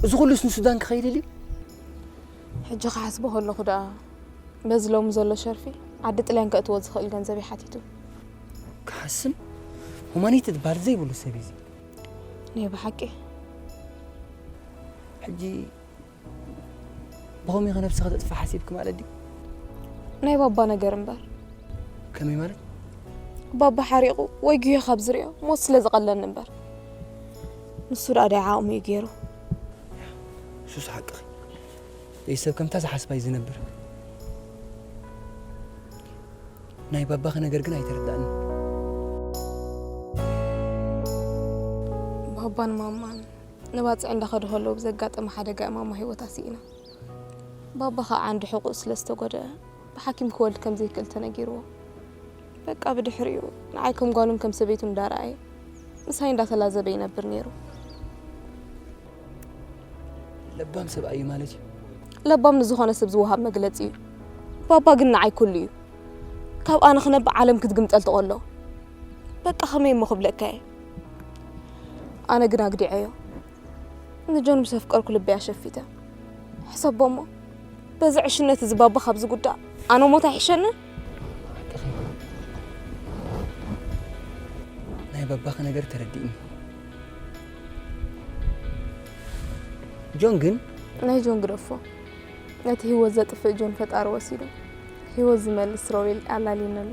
እዚ ኩሉስ ንሱዳን ክኸይድ ኢሉ እዩ? ሕጂ ክሓስቦ ከለኹ ደኣ በዚ ሎሚ ዘሎ ሸርፊ ዓዲ ጥልያን ከእትዎ ዝኽእል ገንዘብ እዩ ሓቲቱ። ክሓስም ሁማኒቲ ትበሃል ዘይብሉ ሰብ እዩ እዚ። ናይ ብሓቂ ሕጂ ብኸመይ ከ ነብስኻ ተጥፍእ ሓሲብክ ማለት ድዩ? ናይ ባባ ነገር እምበር። ከመይ ማለት? ባባ ሓሪቑ ወይ ግዮ ካብ ዝሪኦ ሞት ስለ ዝቐለኒ እምበር። ንሱ ደኣ ዳይ ዓቕሙ እዩ ገይሩ። ሱስ ሓቅኺ። ይህ ሰብ ከምታ ዝሓስባ እዩ ዝነብር። ናይ ባባኺ ነገር ግን ኣይተረዳእንን። ባባን ማማን ንባፅዕ እንዳኸዱ ከለዉ ብዘጋጠመ ሓደጋ እማማ ህይወታ ስኢና። ባባ ከዓ ዓንዲ ሕቑኡ ስለ ዝተጎድአ ብሓኪም ክወልድ ከም ዘይክእል ተነጊርዎ። በቃ ብድሕሪኡ ንዓይ ከም ጓሉን ከም ሰበይቱ እንዳረኣየ ምሳይ እንዳተላዘበ ይነብር ነይሩ። ለባም ሰብኣይ እዩ ማለት እዩ። ለባም ንዝኾነ ሰብ ዝወሃብ መግለፂ እዩ። ባባ ግን ንዓይ ኩሉ እዩ። ካብ ኣነ ክነብእ ዓለም ክትግምጠል ትቐሎ። በቃ ከመይ እሞ ክብለካ እየ። ኣነ ግን ኣግዲዐዮ። ንጆን ምስ ኣፍቀርኩ ልበይ ኣሸፊተ። ሕሰቦ እሞ በዚ ዕሽነት እዚ ባባ ካብዚ ጉዳእ ኣነ ሞት ኣይሕሸኒ። ሓቅኺ። ናይ ባባኺ ነገር ተረዲእኒ። ጆን ግን ናይ ጆን ግደፎ። ነቲ ህይወት ዘጥፍእ ጆን ፈጣሪ ወሲዱ ህይወት ዝመልስ ሮቤል ኣላልዩኒ ኣሎ።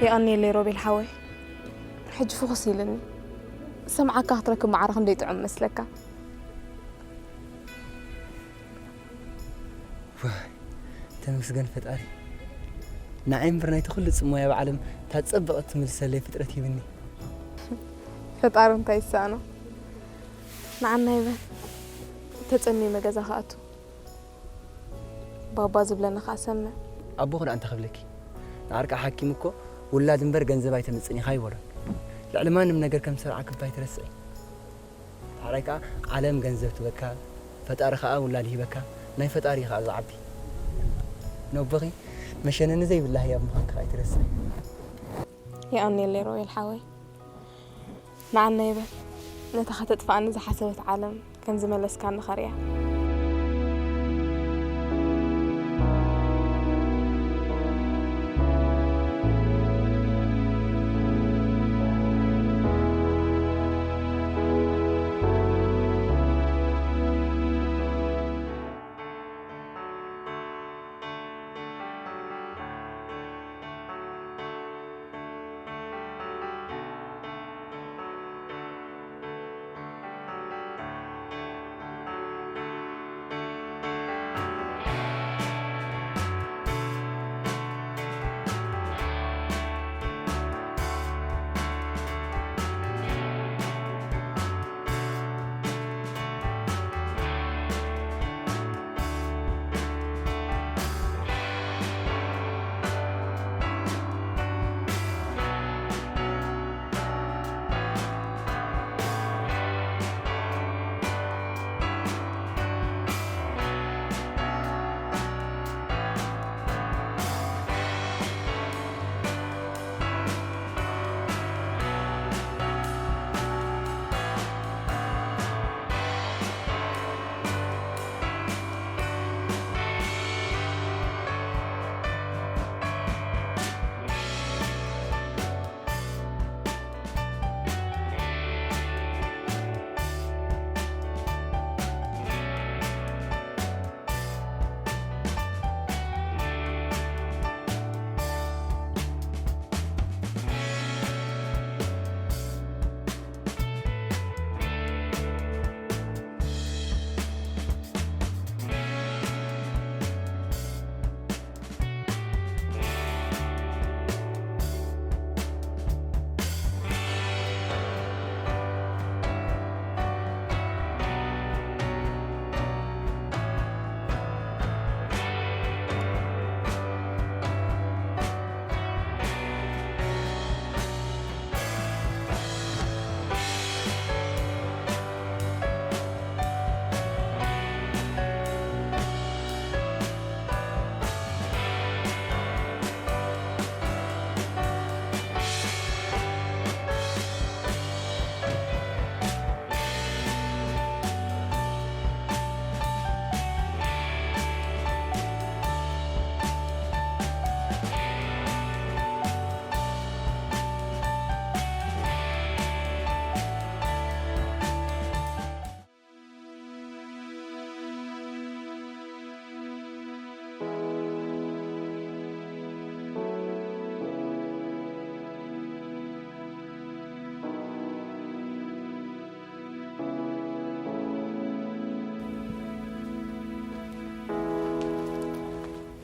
የቐንየለይ ሮቤል ሓወይ። ሕጂ ፍኹስ ኢልኒ። ሰምዓካ ክትረክብ ማዕረ ክንደይ ጥዑም መስለካ። ዋይ፣ ተመስገን ፈጣሪ። ንዓይ እምበር ናይቲ ኩሉ ጽሞይ ኣብ ዓለም እታ ጸበቐት ትምልሰለይ ፍጥረት ሂብኒ። ፈጣሪ እንታይ ይሰኣኖ? ንዓና ይበል። ተጸሚመ ገዛ ክኣቱ። ባባ ዝብለኒ ከኣ ሰምዕ። ኣቦኺ ደኣ እንታይ ክብለኪ? ንዓርቃ ሓኪም እኮ ውላድ እምበር ገንዘብ ኣይተምጽእን ኢኻ ይበሎ። ልዕሊ ማንም ነገር ከም ዝሰርዓኪ እባ ኣይትረስዒ። ዳሕራይ ከኣ ዓለም ገንዘብ ትበካ፣ ፈጣሪ ከኣ ውላድ ይህበካ። ናይ ፈጣሪ እዩ ከኣ ዝዓቢ። ነቦኺ መሸነኒ ዘይብላ ህያብ ምዃንኪ ከኣ ኣይትረስዒ። የቐንየለይ ሮቤል ሓወይ። ንዓና ይበል። ነታ ከተጥፍኣኒ ዝሓሰበት ዓለም ከም ዝመለስካኒ ከርእያ።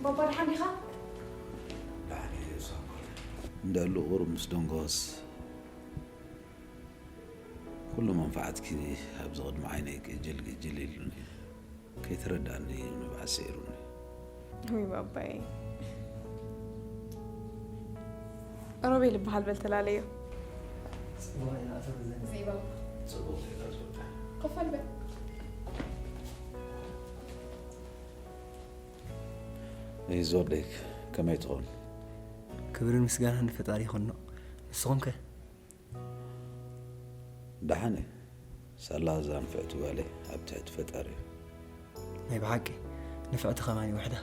ባባ፣ ደሓን ዲኻ? ደሓን እየ፣ ሳምሪ። እንዳ ልቑር ምስ ደንጎስ ኩሉ መንፈዓትኪ ኣብዚ ቅድሚ ዓይነይ ግእጅል ግእጅል ኢሉኒ። ከይተረዳእኒ ንብዓት ስዒሩኒ። ወይ ባባይ። ሮቤል ይበሃል፣ በል ተላለዮ። ጽቡቕ ኢላ ኣቶ ዘን። ዘይ ባባ። ጽቡቕ ኢላ ዝወዳ። ኮፍ በል በል። እይ ዝወደይ፣ ከመይ ትኾን? ክብርን ምስጋናን ንፈጣሪ ይኹኖ። ንስኹም ከ? ደሓን እየ። ሳላ እዛ ንፍዕቲ ጓለይ ኣብ ትሕቲ ፈጣሪ እዩ። ናይ ብሓቂ ንፍዕቲ ከማን ይውሕዳ።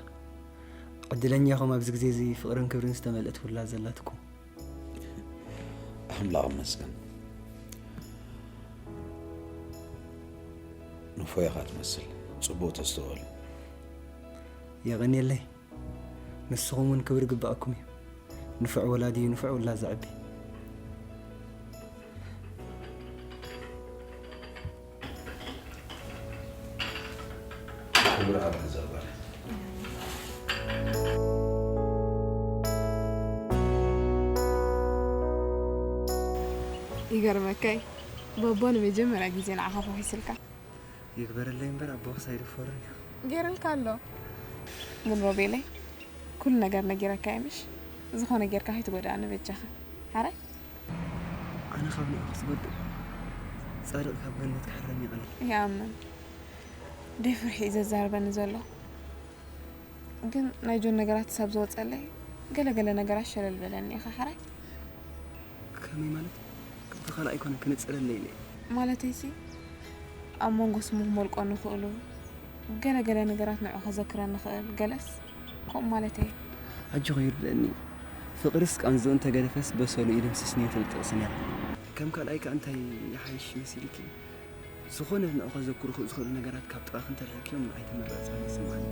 ዕድለኛ ኢኹም ኣብዚ ግዜ እዚ ፍቕርን ክብርን ዝተመልአት ውላድ ዘላትኩም። ኣምላኽ ይመስገን። ንፎ ኢኻ ትመስል። ጽቡቕ ተስተውዕል። የቐንየለይ። ንስኹም እውን ክብሪ ግባኣኩም እዩ። ንፉዕ ወላዲ እዩ ንፉዕ ውላድ ዘዕቢ። ክብሪ ኣብ ገዛ ጓል። ይገርመካ እዩ፣ ቦቦ ንመጀመርያ ግዜ ንዓኻ ፈኺስልካ። ይግበረለይ እምበር ኣቦኽስ ኣይደፈርን እዩ። ገይረልካ ኣሎ። ግን ሮቤለይ፣ ኩሉ ነገር ነጊረካ እየ ምሽ? ዝኾነ ጌርካ ከይትጎድኣኒ በጃኻ። ሓራይ? ኣነ ካብ ንዕኡ ክትጎድእ ጻድቕ ካብ ገነት ክሕረኒ ይቐልል። ይኣምን። ደይ ፍርሒ እዩ ዘዛርበኒ ዘሎ። ግን ናይ ጆን ነገራት ክሳብ ዝወጸለይ ገለ ገለ ነገራት ሸለል በለኒ ኢኻ ሓራይ። ከመይ ማለት? ብኻልእ ኣይኮነን፣ ክነጽረለይ ኢለ እየ። ማለተይሲ ኣብ መንጎ ስሙ ክመልቆ ንኽእሉ ገለ ገለ ነገራት ንዕኡ ከዘክረኒ ክእል፣ ገለስ ከምኡ ማለተይ። ኣጆኺ ይርድኣኒ። ፍቕርስ ቃንዝኡ እንተገደፈስ በሰሉ ይድምስስ ነይሩ ትብል ጥቕሲ ነይራ። ከም ካልኣይ ከኣ እንታይ ይሓይሽ መሲልኪ? ዝኾነ ንዕኡ ከዘክሩኺ ዝኽእሉ ነገራት ካብ ጥቓኺ እንተርሒቕክዮም ንዓይ ተመራጺ ኮይኑ ይስምዓኒ።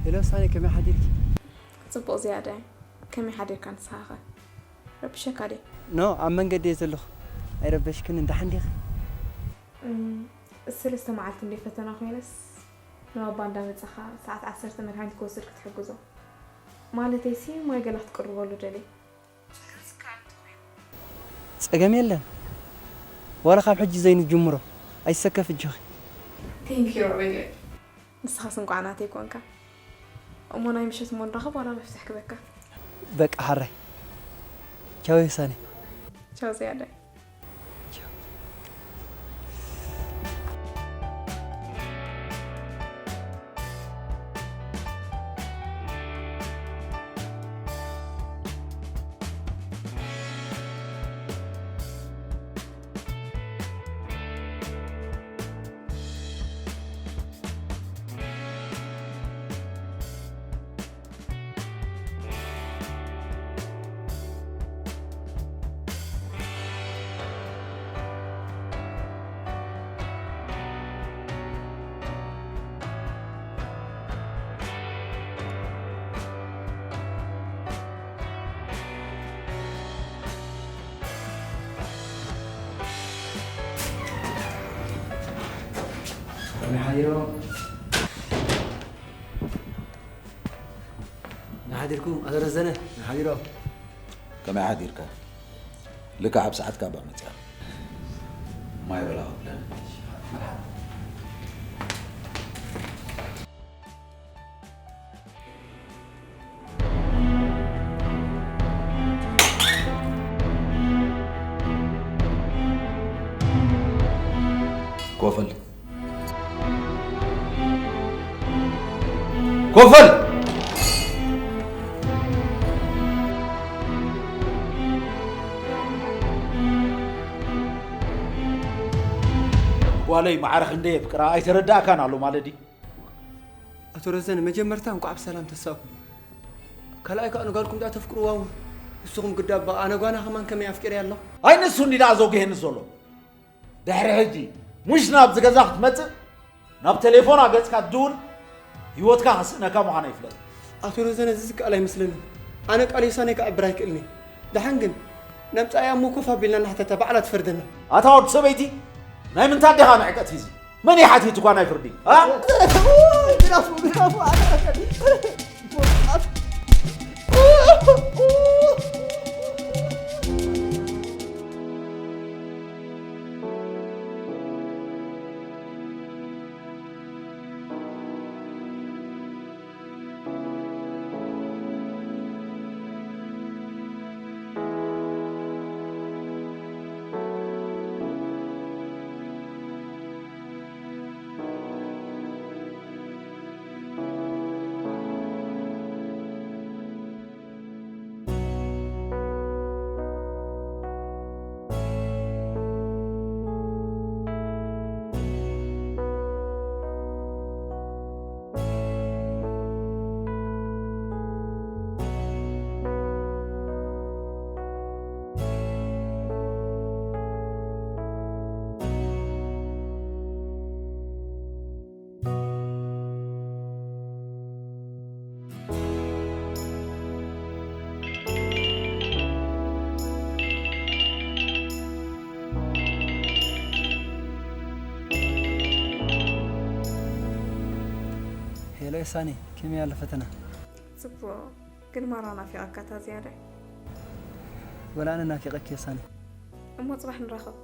ሄሎ ሳኔ፣ ከመይ ሓዲርኪ? ጽቡቕ ዝያዳ። ከመይ ሓዲርካ ንስኻ ኸ? ረቢሸካ ድየ? ኖ፣ ኣብ መንገዲ እየ ዘለኹ። ኣይረበሽክን፣ ደሓን ዲኺ? እም፣ ሰለስተ መዓልቲ እንደ ፈተና ኮይነስ፣ ንባባ እንዳመጻኻ ሰዓት ዓሰርተ መድሃኒት ክወስድ ክትሕግዞ። ማለተይሲ፣ ማይ ገላ ክትቅርበሉ ደልየ። ጸገም የለን። ዋላ ካብ ሕጂ ዘይንጅምሮ። ኣይሰከፍ እጆኺ። Thank you ሮቤል። ንስኻስ እንቋዕ ናተይ ኮንካ። እሞ ናይ ምሸት እሞ ንራኸብ ዋላ መፍትሕ ክበካ። በቃ ሓራይ። ቻው የሳኒ። ቻው ዝያዳይ። ቻው። ከመይ ሓዲሮም? ንሓዲርኩም ኣቶ ረዘነ? ንሓዲሮም። ከመይ ሓዲርካ? ልክዕ ኣብ ሰዓትካ እባ መጺኣ። ማይ በላ ክብለን። ኮፈል። ኮፈል። ጓለይ፣ ማዕረ ክንደይ የፍቅራ ኣይተረዳእካን ኣሎ ማለት ድዩ? ኣቶ ረዘነ፣ መጀመርታ እንኳዕ ብሰላም ተሳእኩም። ካልኣይ ከዓ ንጓልኩም ደኣ ተፍቅርዋ እውን። ንስኹም ግዳ እባ ኣነ ጓና ከማን ከመይ ኣፍቂረያ ኣለኹ? ኣይ ንሱ እንዲ ደኣ ዘጉሄኒ ዘሎ። ድሕሪ ሕጂ ሙሽ ናብዚ ገዛ ክትመጽእ ናብ ቴሌፎና ገጽካ ትድውል ህይወትካ ከስእነካ ምዃና ይፍለጥ። ኣቶ ረዘነ፣ እዚ ዝከኣል ኣይመስለንን። ኣነ ቃል የሳነይ ክዕብር ኣይክእልን እየ። ደሓን ግን ነምጻኣያ እሞ ኮፍ ኣቢልና እናሕተታ ባዕላ ትፈርደና። ኣታ ወዲ ሰበይቲ፣ ናይ ምንታይ ዲኻ ንዕቀት ሂዚ? መን እዩ ሓቲቱኳ ናይ ፍርዲ? ኣ? ግረፉ፣ ግረፉ፣ ኣነ ሄሎ የሳኒ፣ ከመይ ኣሎ ፈተና? ጽቡቕ፣ ግን ማራ ናፊቐካ እታ ዝያዳ። ወላ ኣነ ናፊቐኪ የሳኒ። እሞ ጽባሕ ንራኸብ።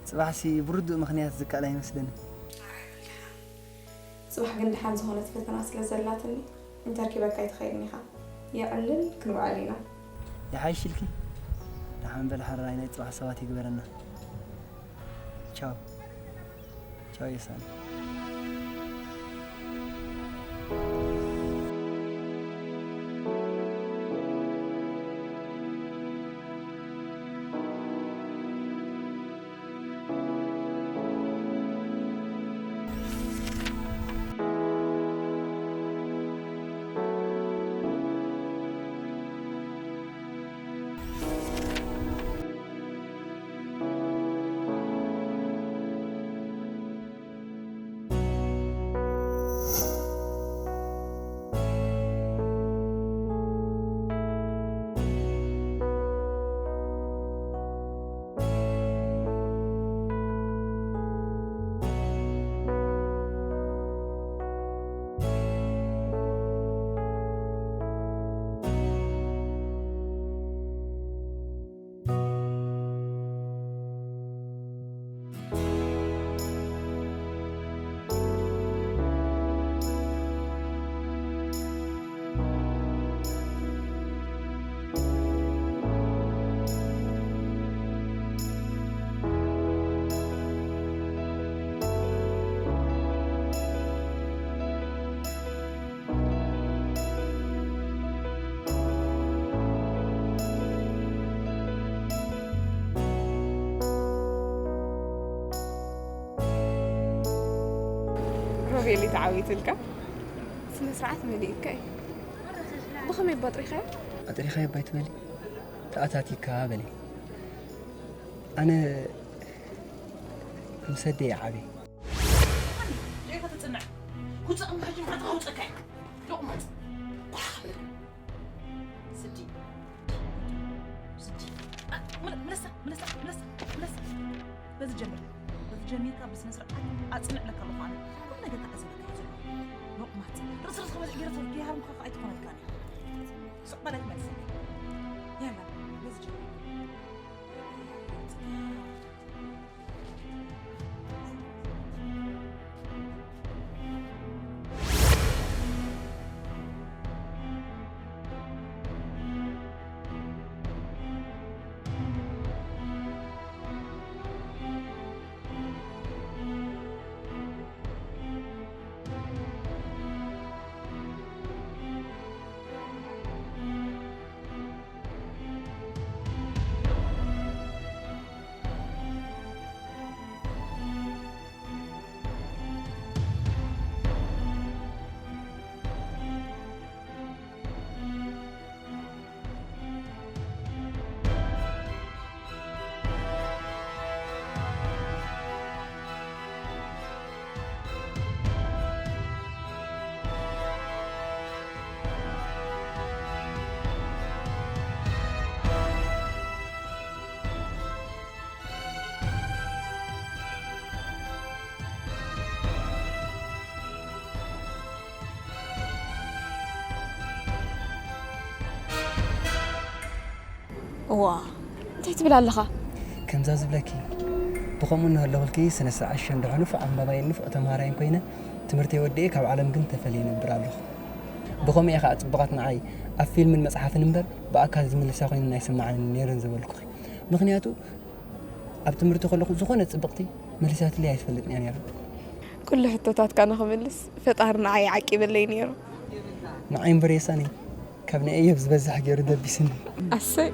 ጽባሕሲ ብርዱእ ምኽንያት ዝከኣል ኣይመስለንን። ጽባሕ ግን ደሓን ዝኾነት ፈተና ስለ ዘላትኒ፣ እንተርኪበካ ኣይትኸይድን ኢኻ። የዕልል ክንውዕል ኢና። ይሓይሽ ኢልኪ? ደሓን በል ሓራይ ናይ ጽባሕ ሰባት ይግበረና። ቻው። ቻው የሳኒ። ሮቤል ተዓዊትልካ። ስነ ስርዓት መሊእካ እዩ። ብኸመይ ባጥሪኻዮ? ኣጥሪኻዮ ባይትበሊ ተኣታቲካ በሊ። ኣነ ምስ ኣደይ ዓብየ። ጀይካ ትጽንዕ። ውጽእ እሞ ሕጂ ማዕጥኻ ኣውጽእካ እየ። ሎቕማጽ። ኮራ በል። ስዲ። ስዲ። አ፣ ምለ-፣ ምለሳ፣ ምለሳ፣ ምለሳ፣ ምለሳ። በዚ ጀምር። በዚ ጀሚርካ ብስነ ስርዓት ኣጽንዕ ለካ ኣለኹ ኣነ። ኩሉ ነገር ተዓዘበካ እዩ ዘሎ። ሎቕማት። ርእሲ ርእስኻ በዚ ገይረ ተወዲያ ሃርምካ ከኣ ኣይትኾነልካን እዩ። ስቕ በለት መልሲ። ያላ፣ በዚ ጀሚር። እዋ፣ እንታይ ትብል ኣለኻ? ከምዛ ዝብለኪ፣ ብኸምኡ እናሃለኹልኪ ስነ ስርዓት ሸንድሖ ንፉዕ ኣንባባይን ንፉዕ ተምሃራይን ኮይነ፣ ትምህርተይ ወዲኤ ካብ ዓለም ግን ተፈልየ እነብር ኣለኹ። ብኸምኡ እየ ኸዓ ጽቡቓት ንዓይ ኣብ ፊልምን መጽሓፍን እምበር ብኣካል ዝምልሳ ኮይነን ኣይስምዓንን ነይረን ዝበልኩኺ። ምኽንያቱ ኣብ ትምህርቲ ከለኹ ዝኾነ ጽብቕቲ መሊሳትለይ ኣይትፈልጥን እያ ነይራ። ኩሉ ሕቶታትካ ንኽምልስ ፈጣሪ ንዓይ ዓቂበለይ ነይሩ። ንዓይ እምበር የሳኒ ካብ ናይ እዮብ ዝበዝሕ ገይሩ ደቢስኒ። ኣሰይ።